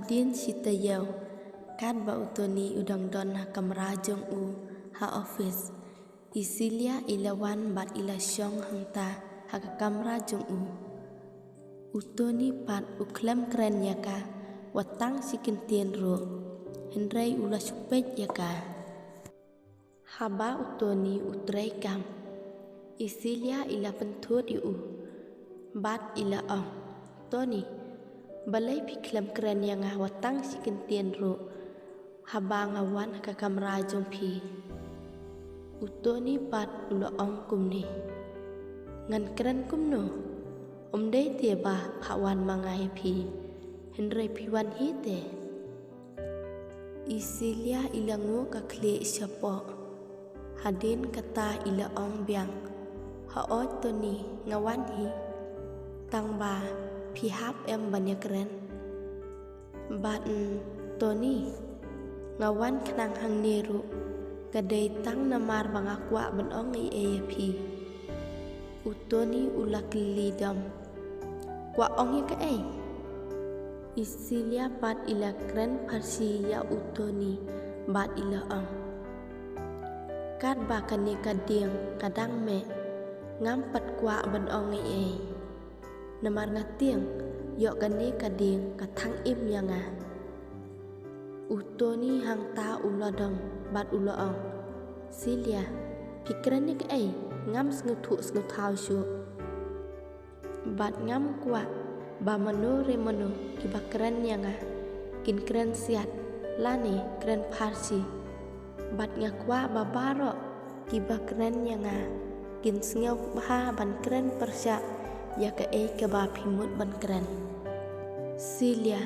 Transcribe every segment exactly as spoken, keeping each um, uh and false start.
Hadien shi taïew, katba u Tony u dang don ha kamra jong u ha office, i Celia i la wan bad i la shong hangta ha ka kamra jong u. U Tony pat u khlem kren ïa ka wat tang shi kyntien ruh, hynrei u la shu peit ïa ka. Haba u Tony u trei kam, i Celia i la pynthut ïa u bad i la ong, "Tony, balei phi khlem kren ïa nga wat tang shi kyntien ruh haba nga wan ha ka kamra jong phi?" U Tony pat u la ong kumne, "Ngan kren kumno? Ym dei te ba pha wan ma nga ïa phi, hynrei phi wan hi te." I Celia i la nguh ka khlieh shapoh. Hadien kata i la ong biang, "Hooid Tony, nga wan hi. Tang ba phi hap em ban ïa kren?" "Bad, mm, Tony, nga wan khnang hangne ruh ka dei tang namar ba nga kwah ban ong ei ei ïa phi." U Tony u la kylli dom, "Kwah ong ïa kaei?" I Celia pat i la kren pharshi ïa u Tony bad i la ong, "Katba kane ka dieng ka dang meh, ngam pat kwah ban ong ei ei. Namar nga tieng ïoh kane ka dieng ka thang im ïa nga." U Tony hangta u la dom bad u la ong, "Celia, phi kren ïa kaei? Ngam sngewthuh sngewthaw shuh. Bad ngam kwah ba mano re mano kiba kren ïa nga kin kren siat lane kren pharshi. Bad nga kwah ba baroh kiba kren ïa nga kin sngewbha ban kren pyrshah ïa kaei kaba phi mut ban kren. Celia,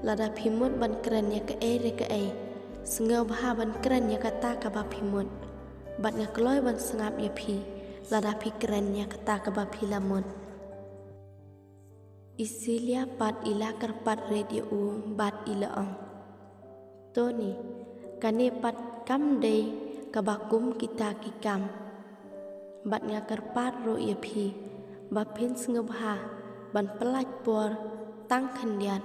lada phi mut ban kren ïa kaei re kaei, sngewbha ban kren ïa kata kaba phi mut. Bad nga kloi ban sngap ïa phi lada phi kren ïa kata kaba phi la mut." I Celia pat i la kyrpad rit ïa u bad i la ong, "Tony, kane pat kam dei kaba kum kita ki kam. Bad nga kyrpad ruh ïa phi ba phin sngewbha ban pyllait por tang khyndiat."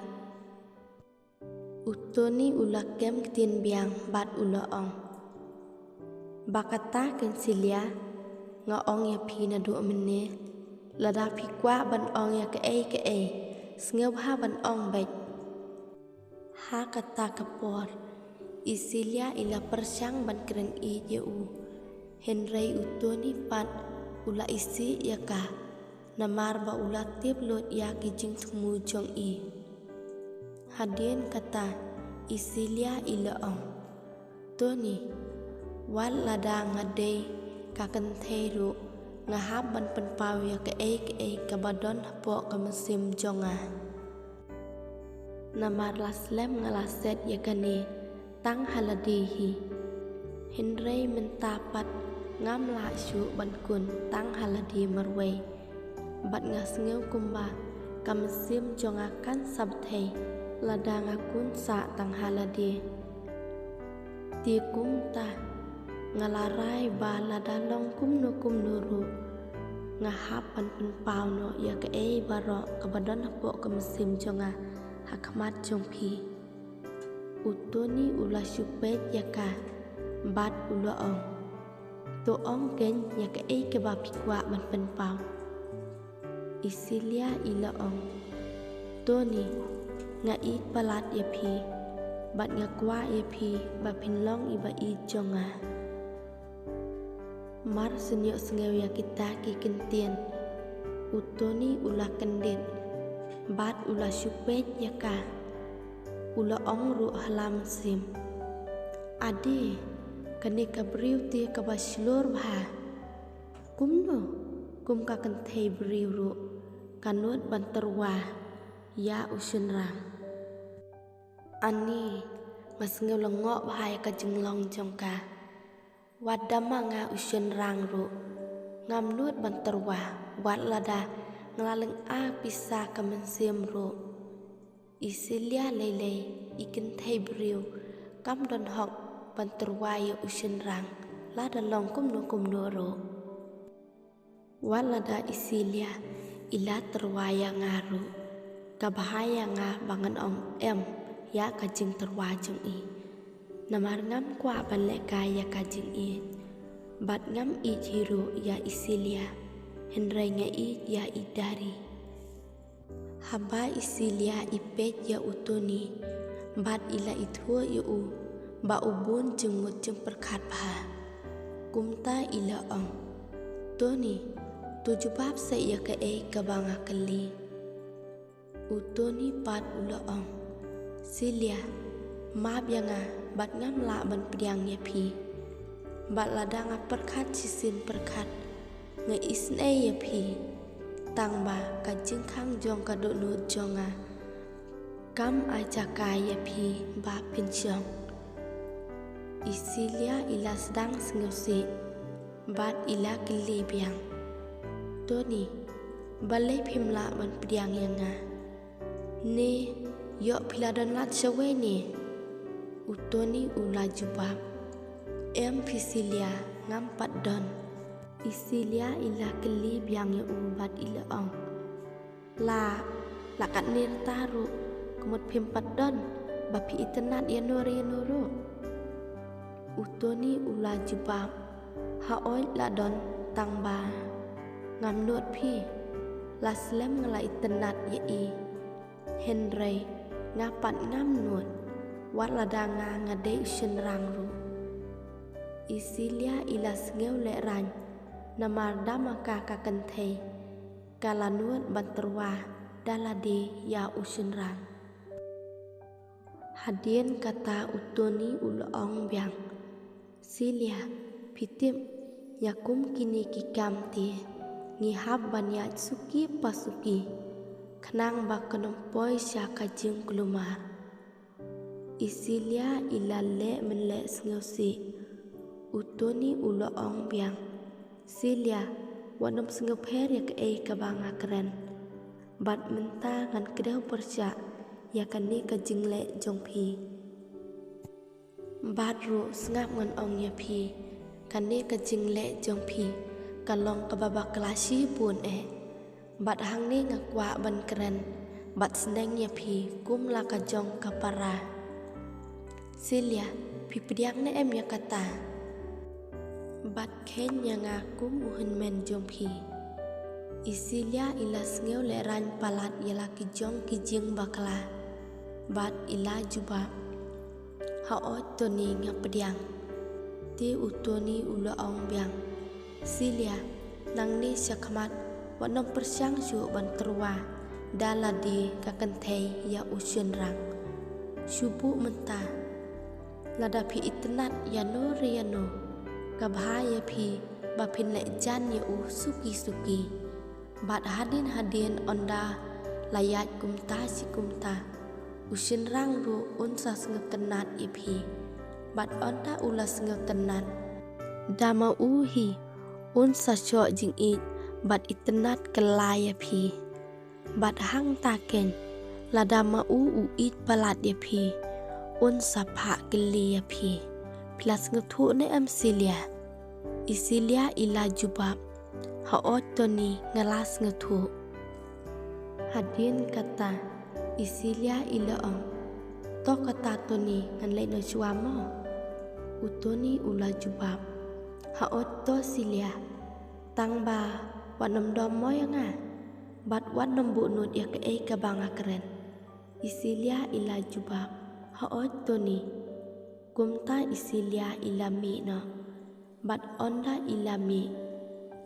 U Tony u la kem ktien biang bad u la ong, "Ba kata keiñ Celia, nga ong ïa phi naduh mynne, lada phi kwah ban ong ïa kaei kaei, sngewbha ban ong beit." Ha kata ka por, i Celia i la pyrshang ban kren ïeit ïa u, hynrei u Tony pat u la isih ïa ka, namar ba u la tip lut ïa ki jingthmu jong i. Hadien kata, i Celia i la ong, "Tony, wat lada nga dei ka kynthei ruh, nga hap ban pynpaw ïa kaei kaei kaba don hapoh ka mynsiem jong nga. Namar la slem nga la set ïa kane tang ha lade hi. Hynrei mynta pat ngam lah shuh ban kun tang ha lade marwei. Bad nga sngew kumba ka mynsiem jong nga kan sah bthei lada nga kun sah tang ha lade. Te kumta, nga la rai ba lada long kumno kumno ruh, nga hap ban pynpaw noh ïa kaei baroh kaba don hapoh ka mynsiem jong nga ha khmat jong phi." U Tony u la shu peit ïa ka bad u la ong, "To ong keiñ ïa kaei kaba phi kwah ban pynpaw." I Celia i la ong, "Tony, nga ïeit palat ïa phi, bad nga kwah ïa phi ba phin long i ba ïeit jong nga." Mar shu ïohsngew ïa kita ki ktien, u Tony u la kyndit bad u la shu peit ïa ka. U la ong ruh ha la mynsiem, "Ade, kane ka briew te kaba shlur bha. Kumno kum ka kynthei briew ruh ka nud ban tyrwa ïa u shynrang? Ani, nga sngew lyngngoh bha ïa ka jinglong jong ka. Wat da ma nga u shynrang ruh, ngam nud ban tyrwa, wat lada nga la lynga pisa ka mynsiem ruh. I Celia leilei, i kynthei briew, kam don hok ban tyrwa ïa u shynrang lada long kumno kumno ruh. Wat lada i Celia i la tyrwa ïa nga ruh, ka bha ïa nga ba ngan ong em ïa ka jingtyrwa jong i. Namar ngam kwah ban lehkai ïa ka jingïeit, bad ngam ïeit hi ruh ïa i Celia, hynrei nga ïeit ïa i Dari. Haba i Celia i peit ïa u Tony, bad i la ithuh ïa u ba u bun jingmut jingpyrkhat bha. Kumta i la ong, "Tony, to jubab sa ïa kaei kaba nga kylli." U Tony pat u la ong, "Celia, map ïa nga bad ngam lah ban pdiang ïa phi. Bad lada nga pyrkhat shisien pyrkhat, nga isynei ïa phi. Tangba ka jingkhang jong ka dohnud jong nga kam ai jaka ïa phi ba phin shong." I Celia i la sdang sngewsih, bad i la kylli biang, "Tony, balei phim lah ban pdiang ïa nga? Ne ïoh phi la don lad shawei ne?" U Tony u la jubab, "Em phi Celia, ngam pat don." I Celia i la kylli biang ïa u bad i la ong, "La, la katne rta ruh, ka mut phim pat don ba phi itynnad ïano re ïano ruh?" U Tony u la jubab, "Haoid la don, tangba ngam nud phi. La slem nga la itynnad ïa i, hynrei nga pat ngam nud, wat lada nga nga dei u shynrang ruh." I Celia i la sngew lehraiñ, namar da ma ka ka kynthei ka la nud ban tyrwa da lade ïa u shynrang. Hadien kata u Tony u la ong biang, "Celia, phi tip, ïa kum kine ki kam te ngi hap ban ïaid suki pa suki, khnang ba kan ym poi sha ka jingkulmar." I Celia i la leh mynleh sngewsih. U Tony u la ong biang, "Celia, wat nym sngewpher ïa kaei kaba nga kren. Bad mynta ngan kdew pyrshah ïa kane ka jingleh jong phi. Bad ruh sngap ngan ong ïa phi, kane ka jingleh jong phi ka long kaba bakla shibun eh. Bad hangne nga kwah ban kren bad sneng ïa phi kum la ka jong ka para. Celia, phi pdiang ne em ïa kata? Bad kheiñ ïa nga kum u hynmen jong phi." I Celia i la sngew lehraiñ palat ïa la ki jong ki jingbakla, bad i la jubab, "Haoid Tony, nga pdiang." Te u Tony u la ong biang, "Celia, nangne shakhmat wat nym pyrshang shuh ban tyrwa da lade ka kynthei ïa u shynrang. Shu buh mynta. Lada phi itynnad ïano re ïano, ka bha ïa phi ba phin leh jan ïa u suki suki." Bad hadien hadien ynda la ïaid kumta shi kumta, u shynrang ruh un sa sngewtynnad ïa phi. Bad ynda u la sngewtynnad, da ma u hi un sa shoh jingïeit bad itynnad kylla ïa phi. Bad hangta keiñ, lada ma u u ïeit palat ïa phi, un sa phah kylli ïa phi, "Phi la sngewthuh ne em Celia?" I Celia i la jubab, "Haoid Tony, nga la sngewthuh." Hadien kata, i Celia i la ong, "To kata Tony, ngan leit noh shuwa mo." U Tony u la jubab, "Haoid to Celia, tangba wat nym dom mo ïa nga, bad wat nym buh nud ïa kaei kaba nga kren." I Celia i la jubab, "Haoid Tony." Kumta i Celia i la mih noh. Bad ynda i la mih,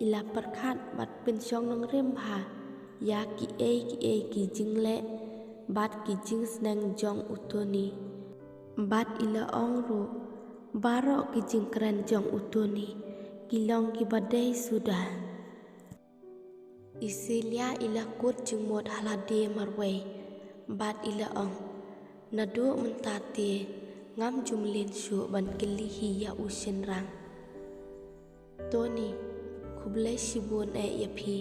i la pyrkhat bad pynshong nongrim bha ïa kiei kiei ki jingleh bad ki jingsneng jong u Tony. Bad i la ong ruh, baroh ki jingkren jong u Tony ki long kiba dei suda. I Celia i la kut jingmut ha lade marwei, bad i la ong, "Naduh mynta te, ngam ju mlien shuh ban kylli hi ïa u shynrang." "Tony, khublei shibun eh ïa phi,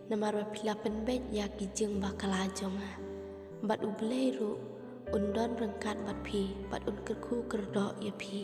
namar ba phi la pynbeit ïa ki jingbakla jong nga. Bad U Blei ruh un don ryngkat bad phi, bad un kyrkhu kyrdoh ïa phi."